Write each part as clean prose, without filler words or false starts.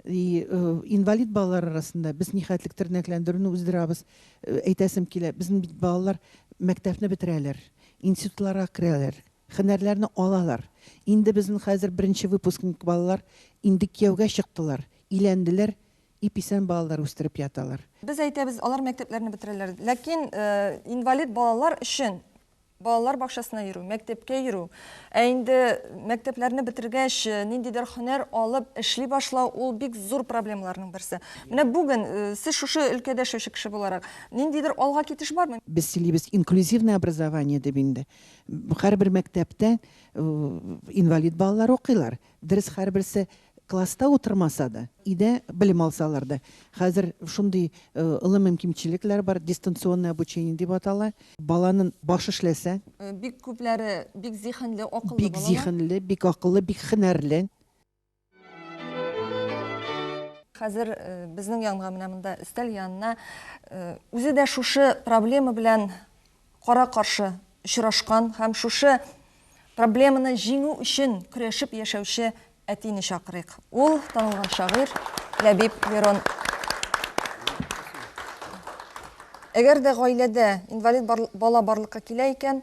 И инвалид балалар арасында без нихәтлек тернәкләндерүне уздырабыз, әйтәсем килә, безнең бит балалар мәктәпне бетерәләр, институтларга керәләр, һөнәрләрне алалар. Инде безнең хәзер беренче выпускник балалар инде кияүгә чыктылар, өйләнделәр, ип-исән балалар үстереп яталар. Без әйтәбез, алар мәктәпләрне бетерәләр. Ләкин инвалид балалар өчен балалар бакчасына йөрү, мәктәпкә йөрү, ә инде мәктәпләрне бетергәч, ниндидер һөнәр алып эшли башлау, ул бик зур проблемаларның берсе. Менә бүген сез шушы өлкәдә эшләүче кеше буларак, ниндидер алга китеш бармы? Без сөйлибез инклюзивное образование дип инде. Һәрбер мәктәптә инвалид балалар укыйлар. Дөрес, һәрберсе класста утырмаса да, өйдә белем алсалар да. Хәзер шундый олы мөмкинчелекләр бар, дистанционное обучение дип атала. Баланың башы эшләсә. Бик күпләре бик зиһенле, акыллы балалар. Бик зиһенле, бик акыллы, бик һөнәрле. Хәзер безнең янга, менә монда өстәл янына үзе дә шушы проблема белән кара-каршы очрашкан һәм шушы проблеманы җиңү өчен көрәшеп яшәүче әтине чакырыйк. Ул, танылган шагыйрь Ләбиб Лерон. Әгәр дә гаиләдә инвалид бала барлыкка килә икән,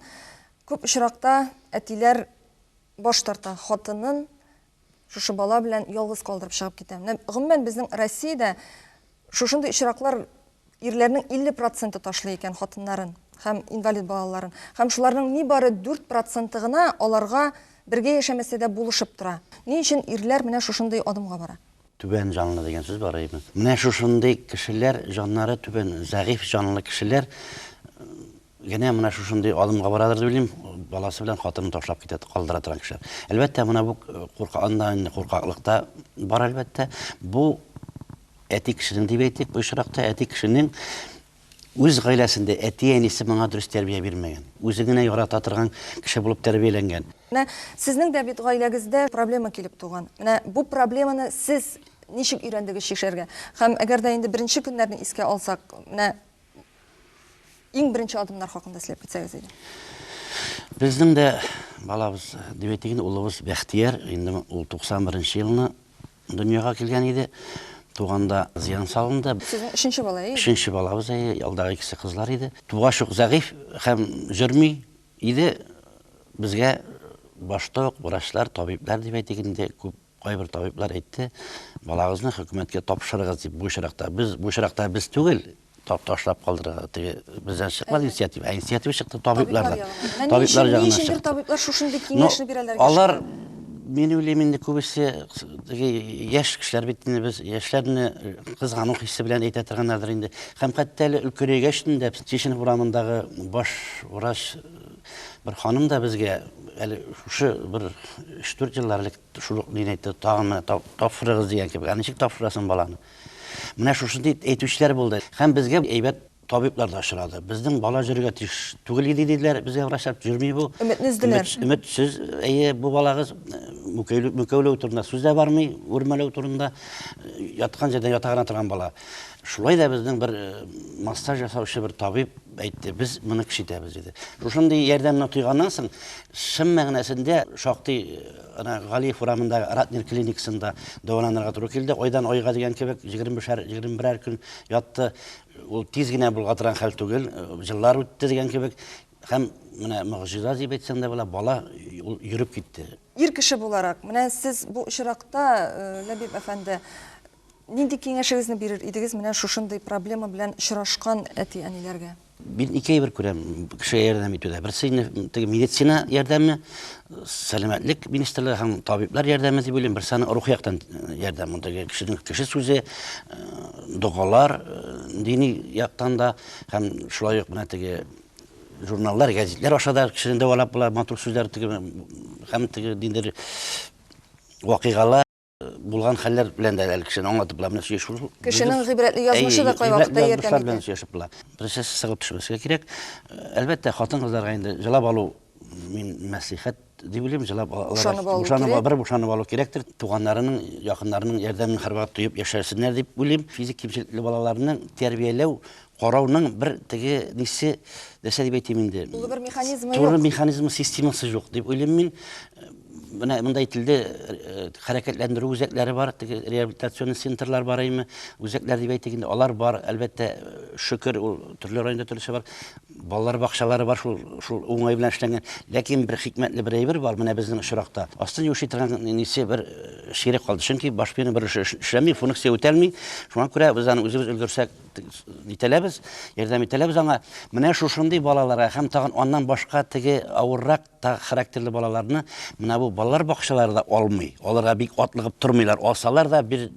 күп очракта әтиләр баш тарта, хатынын шушы бала белән ялгыз калдырып чыгып китә. Менә гомумән безнең Россиядә шушындый очраклар ирләрнең 50 проценты ташлый икән хатыннарын һәм инвалид балаларын. Һәм шуларның нибары 4 проценты гына аларга бергә яшәмәсә дә булышып тора. Ни өчен ирләр менә шушындый адымга бара? Түбән җанлы дигән сүз бар, әйеме? Менә шушындый кешеләр, җаннары түбән, зәгыйфь җанлы кешеләр генә менә шушындый адымга барадыр дип уйлыйм, баласы белән хатынын ташлап китә, калдыра торган кешеләр. Әлбәттә, менә бу курка, анда инде куркаклык та бар, әлбәттә. Бу әти кешенең дип әйтик, бу очракта әти кешенең үз гаиләсендә әти-әнисе моңа дөрес тәрбия бирмәгән. Үзе генә ярата торган кеше булып тәрбияләнгән. Менә сезнең дә бит гаиләгездә проблема килеп туган. Менә бу проблеманы сез ничек өйрәндегез чишәргә? Һәм әгәр дә инде беренче көннәрне искә алсак, менә Иң беренче адымнар хакында сөйләп китсәгез иде. Безнең дә балабыз, дип әйтик инде, улыбыз Бәхтияр, инде ул 91 нче елны дөньяга килгән иде. Туганда зыян салынды. Сезнең өченче бала, әйе? Өченче балабыз, әйе, алдагы икесе кызлар иде. Тугач ук зәгыйфь һәм җөрми иде. Безгә башта ук врачлар, табиблар дип әйтик инде, күп Кайбер табиблар әйтте, балагызны хөкүмәткә тапшырыгыз дип. Бу очракта без, бу очракта без түгел, ташлап калдырырга, теге бездән чыкмады инициатива, ә инициатива чыкты табиблардан. Табиблар ягыннан. Ни өчендер табиблар шушындый киңәшне бирәләр? Алар, мин уйлыйм инде, күбесе теге яшь кешеләр бит инде, без яшьләрне кызгану хисе белән әйтә торганнардыр инде. Һәм хәтта әле өлкәнәйгәч тә Чеченов урамындагы баш врач бер ханым да безгә әле шушы бер өч-дүрт еллар элек шул ук нин әйтте, тагын менә тапшырыгыз дигән кебек. Ә ничек тапшырасың баланы? Менә шушындый әйтүчеләр булды. Һәм безгә әйбәт табиблар да очрады. Безнең бала йөрергә тиеш түгел иде, диделәр безгә врачлар. Йөрми бу. Өметне өзделәр. Өметсез, әйе, бу балагыз мүкәүләү турында сүз дә бармый, үрмәләү турында. Яткан җирдән ята гына торган бала. Шулай да безнең бер массаж ясаучы бер табиб әйтте, без моны кеше итәбез, диде. Шушындый ярдәмне тойганнан соң, чын мәгънәсендә шактый ана Галиев урамындагы Ратнер клиникасында дәваланырга туры килде. Айдан айга дигән кебек, 25-әр, 21-әр көн ятты. Ул тиз генә булга торган хәл түгел, еллар үтте дигән кебек. Һәм менә могҗиза дип әйтсәң дә була, бала ул йөреп китте. Ир кеше буларак, менә сез бу очракта, Ләбиб әфәнде, нинди киңәшегезне бирер идегез менә шушындый проблема белән очрашкан әти-әниләргә? Мин ике әйбер күрәм кешегә ярдәм итүдә. Берсе инде теге медицина ярдәме, сәламәтлек министрлыгы һәм табиблар ярдәме дип уйлыйм. Берсе аның рухи яктан ярдәм. Ул теге кешенең кеше сүзе, догалар, дини яктан да һәм шулай ук менә теге журналлар, гәзитләр аша да кешене дәвалап була, матур сүзләр теге һәм теге ниндидер вакыйгалар. Булган хәлләр белән дә әле кешене аңлатып була. Менә сөйләшү шул. Кешенең гыйбрәтле язмышы да кайвакытта ярдәм итә. Белән сөйләшеп була. Беренче сыгылып төшмәскә кирәк. Әлбәттә, хатын-кызларга инде җылап алу мин мәслихәт дип уйлыйм, җылап алырга, бер бушанып алу кирәктер. Туганнарының, якыннарының ярдәмен һәрвакыт тоеп яшәсеннәр дип уйлыйм. Физик кимчелекле балаларны тәрбияләү, карауның бер теге нисе, нәрсә дип әйтим инде? Тулы бер механизмы юк. Тулы механизмы, системасы юк дип уйлыйм мин. Менә монда әйтелде, хәрәкәтләндерү үзәкләре бар, теге реабилитационный центрлар бар име, үзәкләр дип әйтик инде, алар бар, әлбәттә, шөкер, ул төрле районда төрлесе бар. Балалар бакчалары бар, шул шул уңай белән эшләнгән. Ләкин бер хикмәтле бер әйбер бар менә безнең очракта. Астын юши торган нисе бер чире калды. Чөнки баш миенең бер өлеше эшләми, функция үтәлми. Шуңа күрә без аны үзебез өлгерсәк итәләбез, ярдәм итәләбез аңа. Менә шушындый балаларга һәм тагын аннан башка теге авыррак та характерлы балаларны менә бу балалар бакчалары да алмый. Аларга бик атлыгып тормыйлар. Алсалар да бер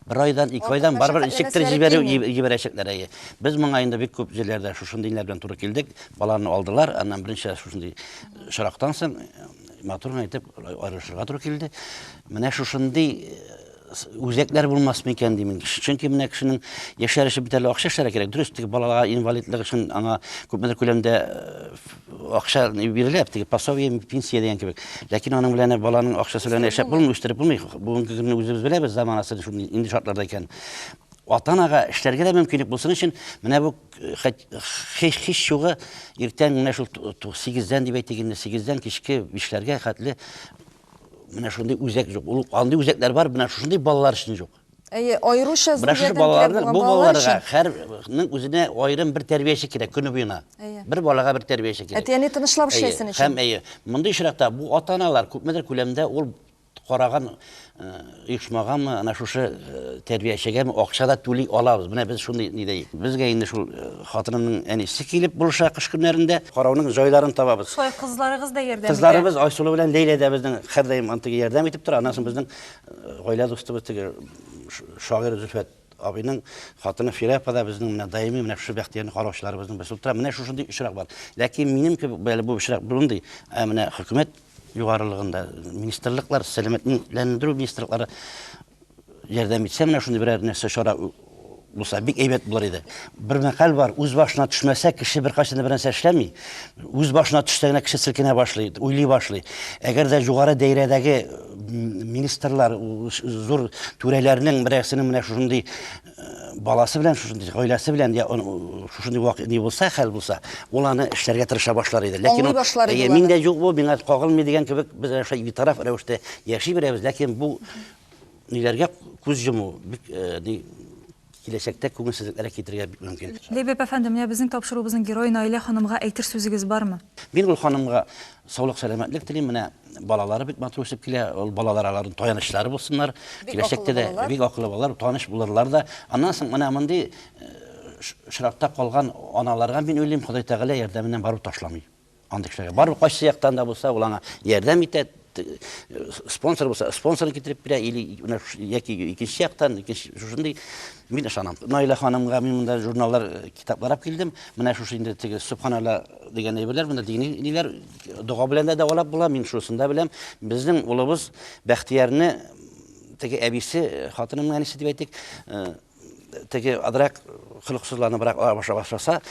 бер айдан, ике айдан барыбер ничектер җибәрү җибәрәчәкләр әйе. Без моңа инде бик күп җирләрдә шушындый ниләр белән туры килдек. Баланы алдылар, аннан берничә шушындый очрактан соң матур гына итеп аерылышырга туры килде. Менә шушындый үзәкләр булмас микән дим. Чөнки менә кешенең яшәр өчен бит әле акча эшләргә кирәк. Дөрес, теге балага инвалидлык өчен аңа күпмедер күләмдә акча бирелә, теге пособие, пенсия дигән кебек. Ләкин аның белән баланың акчасы белән яшәп булмый, үстереп булмый. Бүгенге көнне үзебез беләбез, заманасы шундый нинди шартларда икән. Ата-анага эшләргә дә мөмкинлек булсын өчен менә бу һич югы иртән менә шул 8-дән дип әйтик инде, 8-дән кичке 5-ләргә хәтле менә шундый үзәк юк. Ул андый үзәкләр бар, менә шушындый балалар өчен юк. Әйе, аеруча зур Менә шушы ярдәм кирәк балаларны, булган бу балалар балаларга өчен. һәрнең үзенә аерым бер тәрбияче кирәк көне буена. Әйе. Бер балага бер тәрбияче кирәк. Әти-әни тынычлап Әйе, эшләсен өчен. Һәм әйе, мондый очракта бу ата-аналар күпмедер күләмдә ул караган оешмагамы, әнә шушы тәрбиячегәме акча да түли алабыз. Менә без шундый нидә. Безгә инде шул хатынымның әнисе килеп булыша кыш көннәрендә. Карауның җайларын табабыз. Шулай кызларыгыз да ярдәм итә. Кызларыбыз Айсылу белән Ләйлә дә безнең һәрдаим антыгы ярдәм итеп тора. Аннан соң безнең гаилә дустыбыз теге шагыйрь Зөлфәт абыйның хатыны Фирә апа да безнең менә даими менә шушы Бәхтиярне караучыларыбызның берсе булып тора. Менә шушындый очрак бар. Ләкин минем кебек әле бу очрак шундый, ә менә хөкүмәт югарылыгында министрлыклар, сәламәтләндерү министрлыклары ярдәм итсә, менә шундый берәр нәрсә чара булса, бик әйбәт булыр иде. Бер мәкаль бар, үз башына төшмәсә, кеше беркайчан да бернәрсә эшләми. Үз башына төшсә генә кеше селкенә башлый, уйлый башлый. Әгәр дә югары даирәдәге министрлар, зур түрәләрнең берәрсенең менә шушындый баласы белән, шушындый гаиләсе белән я шушындый вакыт ни булса, хәл булса, ул аны эшләргә тырыша башлар иде. Ләкин ул, башлар иде. Мин дә юк бу, миңа кагылмый дигән кебек без әнә шулай битараф рәвештә яши бирәбез. Ләкин бу ниләргә күз йому бик ни киләчәктә күңелсезлекләргә китерергә бик мөмкин. Ләбиб әфәнде, менә безнең тапшыруыбызның герое Наилә ханымга әйтер сүзегез бармы? Мин ул ханымга саулык, сәламәтлек телим. Менә балалары бик матур үсеп килә. Ул балалар аларның таянычлары булсыннар. Киләчәктә дә бик акыллы балалар, таныш булырлар да. Аннан соң менә мондый очракта калган аналарга мин уйлыйм, Ходай Тәгалә ярдәменнән барып ташламый. Андый кешеләргә барыбер кайсы яктан да булса, ул аңа ярдәм итә, спонсор булса, спонсорын китереп бирә, или яки икенче яктан, икенче шушындый мин ышанам. Наилә ханымга мин монда журналлар, китаплар алып килдем. Менә шушы инде теге Субханалла дигән әйберләр, монда дини ниләр, дога белән дә дәвалап була, мин шунысын да беләм. Безнең улыбыз Бәхтиярне теге әбисе, хатынымның әнисе дип әйтик, теге азрак холыксызланыбрак баша башласа,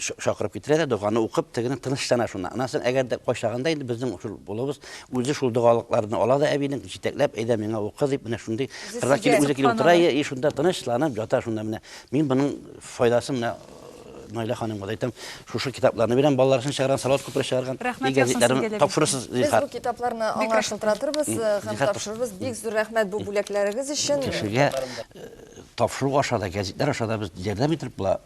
чакырып китерә дә, доганы укып, тегене тынычлана шунда. Аннан соң әгәр дә кайчагында инде безнең шул улыбыз үзе шул догалыкларны ала да әбинең җитәкләп, әйдә миңа укы дип, менә шундый кырда килеп үзе килеп утыра, и шунда тынычланып ята шунда менә. Мин моның файдасын менә Наилә ханымга да әйтәм, шушы китапларны бирәм, балалар өчен чыгарган, Салават күпере чыгарган. Рәхмәт яусын сезгә, Ләбиб. Тапшырырсыз, Без бу китапларны аңа шылтыратырбыз һәм тапшырырбыз. Бик зур рәхмәт бу бүләкләрегез өчен. Кешегә тапшыру аша да, гәзитләр аша да без ярдәм итеп була.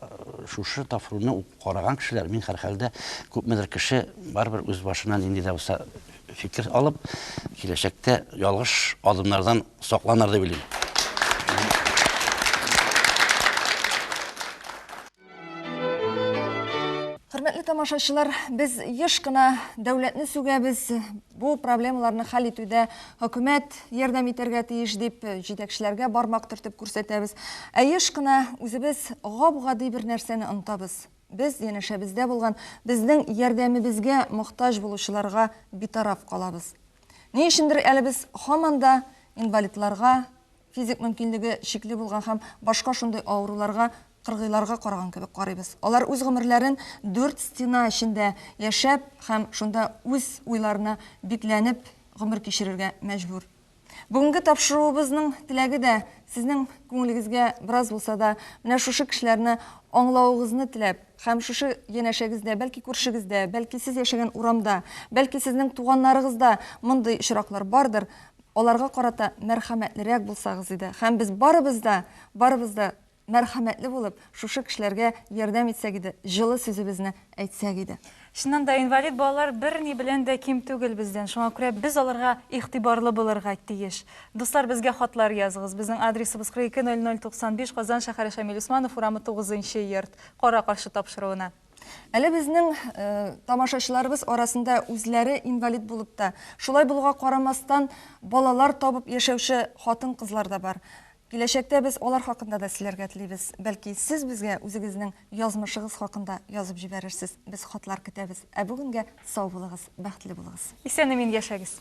Шушы тапшыруны караган кешеләр, мин һәрхәлдә күпмедер кеше барыбер үз башына нинди дә булса фикер алып, киләчәктә ялгыш адымнардан сакланыр дип уйлыйм. Хөрмәтле тамашачылар, без еш кына дәүләтне сүгәбез, бу проблемаларны хәл итүдә хөкүмәт ярдәм итәргә тиеш дип җитәкчеләргә бармак төртеп күрсәтәбез. Ә еш кына үзебез гап-гади бер нәрсәне онытабыз. Без янәшәбездә булган, безнең ярдәмебезгә мохтаҗ булучыларга битараф калабыз. Ни өчендер әле без һаман да инвалидларга, физик мөмкинлеге чикле булган һәм башка шундый авыруларга кыргыйларга караган кебек карыйбыз. Алар үз гомерләрен дүрт стена эчендә яшәп һәм шунда үз уйларына бикләнеп гомер кичерергә мәҗбүр. Бүгенге тапшыруыбызның теләге дә сезнең күңелегезгә бераз булса да менә шушы кешеләрне аңлавыгызны теләп һәм шушы янәшәгездә, бәлки күршегездә, бәлки сез яшәгән урамда, бәлки сезнең туганнарыгызда мондый очраклар бардыр, аларга карата мәрхәмәтлерәк булсагыз иде. Һәм без барыбыз да, барыбыз да мәрхәмәтле булып, шушы кешеләргә ярдәм итсәк иде, җылы сүзебезне әйтсәк иде. Чыннан да, инвалид балалар берни белән дә ким түгел бездән. Шуңа күрә без аларга игътибарлы булырга тиеш. Дуслар, безгә хатлар языгыз. Безнең адресыбыз 420095, Казан шәһәре Шамил Усманов урамы 9 нчы йорт. Кара-каршы тапшыруына. Әле безнең тамашачыларыбыз арасында үзләре инвалид булып та, шулай булуга карамастан, балалар табып яшәүче хатын-кызлар да бар. Киләчәктә без алар хакында да сөйләргә телибез. Бәлки, сез безгә үзегезнең язмышыгыз хакында язып җибәрерсез. Без хатлар көтәбез. Ә бүгенгә сау булыгыз, бәхетле булыгыз. Исән-имин яшәгез!